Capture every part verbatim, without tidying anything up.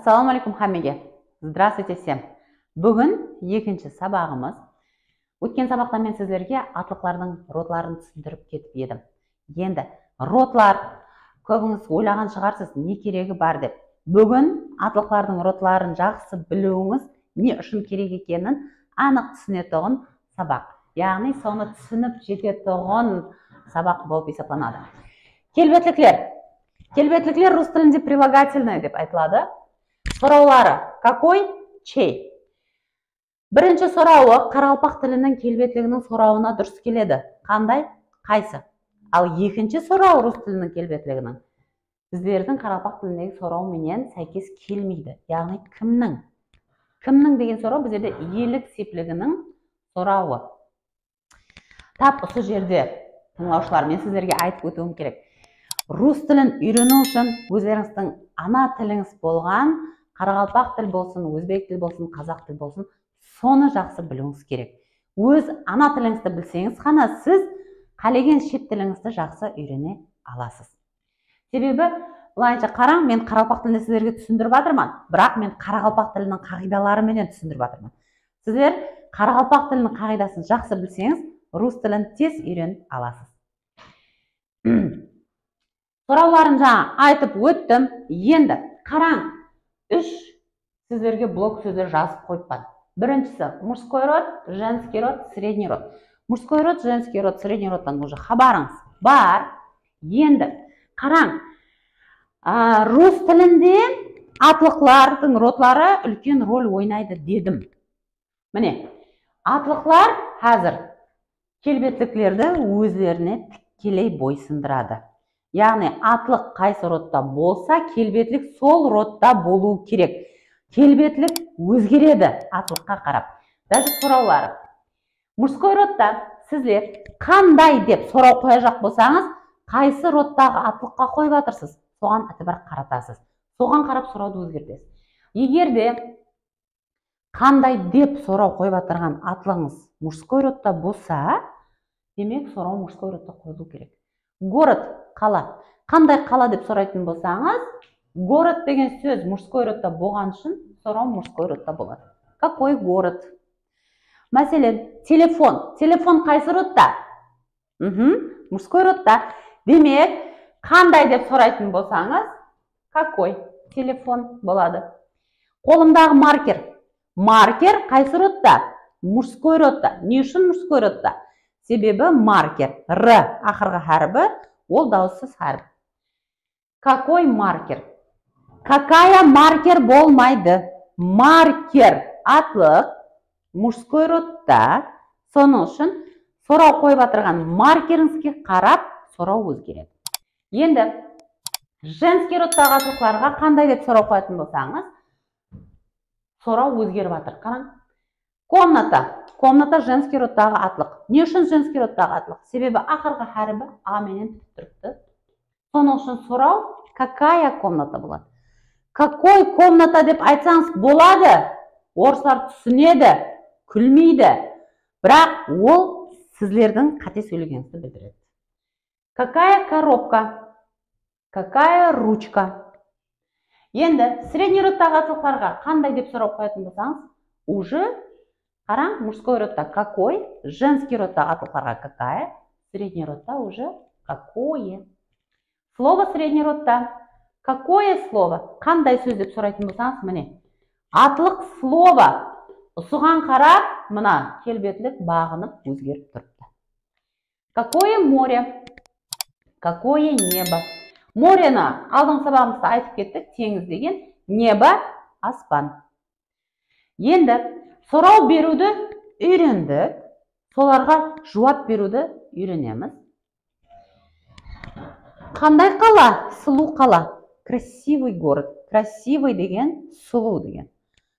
Assalawma aleykum hámmege. Здравствуйте всем. Búgin ekinshi sabaǵımız. Ótken sabaqta men sizlerge atlıqlardıń rodların túsindirip ketip edim. Endi rodlar, kóbińiz oylaǵan shıǵarsız, ne keregi bar dep. Búgin atlıqlardıń rodların jaqsı biliwińiz, ne ushın kerek ekenin anıq túsinetuǵın sabaq. Yaǵnıy sonı túsinip jetetuǵın sabaq bolıp esaplanadı. Kelbetlikler. Kelbetlikler rus tilinde прилагательное dep aytıladı. Sorawları: какой, чей. Birinshi sorawı qaraqalpaq tiliniń kelbetliginiń sorawına durıs keledi. Qanday? Qaysı? Al ekinshi soraw rus tiliniń kelbetliginiń bizlerdiń qaraqalpaq tilindegi soraw menen sáykes kelmeydi. Yaǵnıy kimniń? Kimniń degen soraw bizlerde iyelik sepliginiń sorawı. Tap usı jerde, tıńlawshılar, men sizlerge aytıp ótiwim kerek. Rus tilin úyreniw ushın ózlerińizdiń ana tilińiz bolǵan qaraqalpaq til bolsın, ózbek til bolsın, qazaq til bolsın, sonı jaqsı biliwińiz kerek. Óz ana tilińizdi bilseńiz ǵana siz qálegen shet tilińizdi jaqsı úyrene alasız. Sebebi, bılayınsha qarań, men qaraqalpaq tilinde sizlerge túsindirip atırman, biraq men qaraqalpaq tiliniń qaǵıydaları menen túsindirip atırman. Sizler qaraqalpaq tiliniń qaǵıydasın jaqsı bilseńiz, rus tilin tez úyrenip alasız. Sorawların jańa aytıp óttim. Endi qarań, úsh sizlerge blok sózler jazıp qoyıppan. Birinshisi мужской род, женский род, средний род. Мужской род, женский род, средний родtan уже xabarıńız bar. Endi qarań, a, rus tilinde atlıqlardıń rodları úlken rol oynaydı dedim. Mine, atlıqlar házir kelbetliklerdi ózlerine tikkeley boysındıradı. Yaǵnıy atlıq qaysı rodta bolsa, kelbetlik sol rodta bolıwı kerek. Kelbetlik ózgeredi atlıqqa qarap. Даже sorawları. Мужской rodta sizler qanday dep soraw qoyajaq bolsańız, qaysı rodtaǵı atlıqqa qoyıp atırsız, soǵan itibar qaratasız. Soǵan qarap sorawdı ózgertesiz. Eger de qanday dep soraw qoyıp atırǵan atlıǵıńız мужской rodta bolsa, demek, soraw мужской rodta qoyılıw kerek. Город, qala. Qanday qala dep soraytın bolsańız, город degen sóz мужской rodta bolǵanı ushın soraw мужской rodta boladı. Какой город? Máselen, telefon. Telefon qaysı rodta? Мгм, мужской rodta. Demek, qanday dep soraytın bolsańız, какой, telefon boladı. Qolımdaǵı marker. Marker qaysı rodta? Мужской rodta. Ne ushın мужской rodta? Sebebi marker, r aqırǵı hárbi, ol dawıssız hárip. Какой маркер? Какая маркер bolmaydı. Маркер atlıq, мужской rodta. Sonıń ushın soraw qoyıp atırǵan markerińizge qarap soraw ózgeredi. Endi женский rodtaǵı atlıqlarǵa qanday dep soraw qoyatın bolsańız, soraw ózgerip atır. Qarań. Комната. Комната женский rodtaǵı atlıq. Ne ushın женский rodtaǵı atlıq? Sebebi aqırǵı háribi a menen pitip turıptı. Sonıń ushın soraw какая комната boladı. Какой комната dep aytsańız boladı. Orıslar túsinedi, kúlmeydi. Biraq ol sizlerdiń qáte sóylegenińizdi bildiredi. Какая коробка? Какая ручка? Endi средний rodtaǵı atlıqlarǵa qanday dep soraw qoyatın bolsańız, уже qarań, мужской rodta какой, женский rodtaǵı atlıqlarǵa какая, средний rodta уже какое. Слово средний rodta. Какое слово? Qanday sóz dep soraytın bolsańız, mine, atlıq слово. Usıǵan qarap, mına, kelbetlik baǵınıp ózgerip turıptı. Какое море? Какое небо? Морени aldınǵı sabaǵımızda aytıp kettik, teńiz degen, небо, aspan. Endi soraw beriwdi úyrendik, solarǵa juwap beriwdi úyrenemiz. Qanday qala? Sulıw qala. Красивый город. Красивый degen sulıw degen.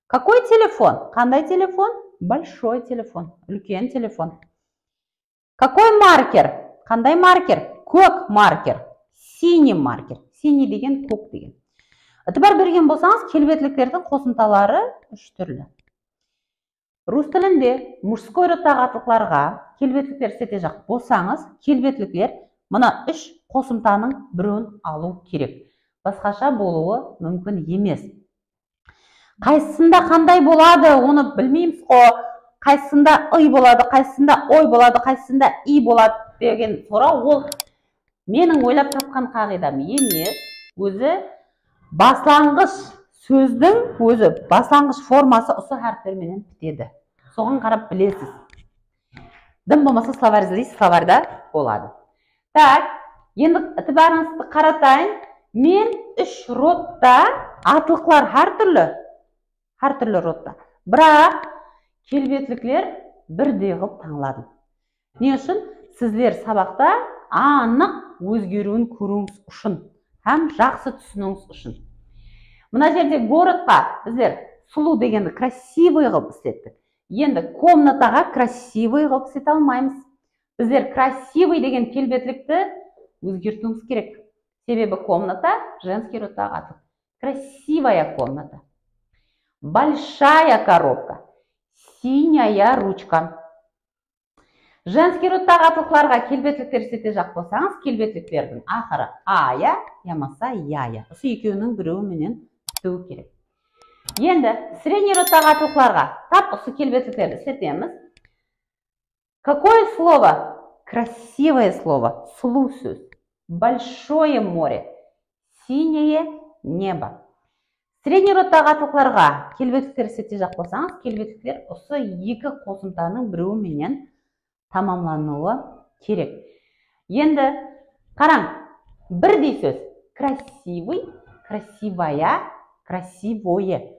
Какой телефон? Qanday telefon? Большой телефон. Úlken telefon. Какой маркер? Qanday marker? Kók marker. Синий маркер. Синий degen kók degen. Itibar bergen bolsańız, kelbetliklerdiń qosımtaları úsh túrli. Rus tilinde мужской rodtaǵı atlıqlarǵa kelbetlikler isletejaq bolsańız, kelbetlikler mına úsh qosımtanıń birewin alıw kerek. Basqasha bolıwı múmkin emes. Qaysısında qanday boladı, onı bilmeymiz-ǵo. Qaysısında ıy boladı, qaysısında oy boladı, qaysısında iy boladı degen soraw, ol meniń oylap tapqan qaǵıydam emes. Ózi baslanǵısh sózdiń ózi, baslanǵısh forması usı háripler menen pitedi. Soǵan qarap bilesiz. Dım bolmasa, slovarь izleysiz, slovarda boladı. Tak, endi itibarıńızdı qaratayın. Men úsh rodta atlıqlar hár túrli, hár túrli rodta. Biraq kelbetlikler birdey qılıp tańladım. Ne ushın? Sizler sabaqta anıq ózgeriwin kóriwińiz ushın hám jaqsı túsiniwińiz ushın. Mına jerde gorodqa bizler sulıw degendi красивый qılıp islettik. Endi komnataǵa красивый qılıp islete almaymız. Bizler красивый degen kelbetlikti ózgertiwimiz kerek. Sebebi komnata женский rodtaǵı atlıq. Красивая комната. Большая коробка. Синяя ручка. Женский rodtaǵı atlıqlarǵa kelbetlikler isletejaq bolsańız, kelbetliklerdiń aqırı aya yamasa yaya. Usı ekewiniń birewi menen pitiwi kerek. Endi средний rodtaǵı atlıqlarǵa tap usı kelbetliklerdi isletemiz. Какое слово? Красивое слово. Sulıw sóz. Большое море. Синее небо. Средний rodtaǵı atlıqlarǵa kelbetlikler isletejaq bolsańız, kelbetlikler usı eki qosımtanıń birewi menen tamamlanıwı kerek. Endi qarań, birdey sóz. Красивый, красивая, красивое.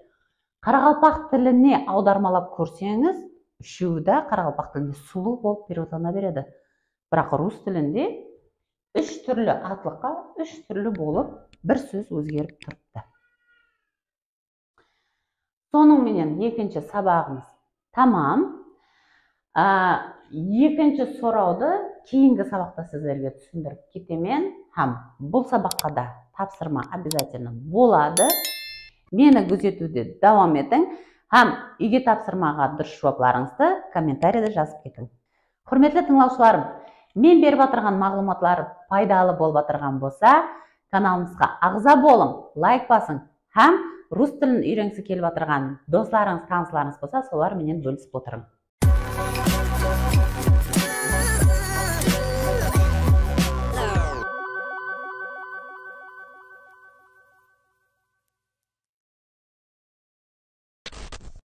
Qaraqalpaq tiline awdarmalap kórseńiz, úshewi de qaraqalpaq tilinde sulıw bolıp perevodlana beredi. Biraq rus tilinde úsh túrli atlıqqa úsh túrli bolıp bir sóz ózgerip turıptı. Sonıń menen ekinshi sabaǵımız tamam. A, ekinshi sorawdı keyingi sabaqta sizlerge túsindirip ketemen hám bul sabaqqa da tapsırma обязательно boladı. Meni gúzetiwde dawam etiń hám úyge tapsırmaǵa durıs juwaplarıńızdı kommentariyada jazıp ketiń. Húrmetli tıńlawshılarım, men berip atırǵan maǵlıwmatlar paydalı bolıp atırǵan bolsa, kanalımızǵa aǵza bolıń, layk basıń hám rus tilin úyrengińiz kelip atırǵan doslarıńız, tanıslarıńız bolsa, solar menen bólisip otırıń.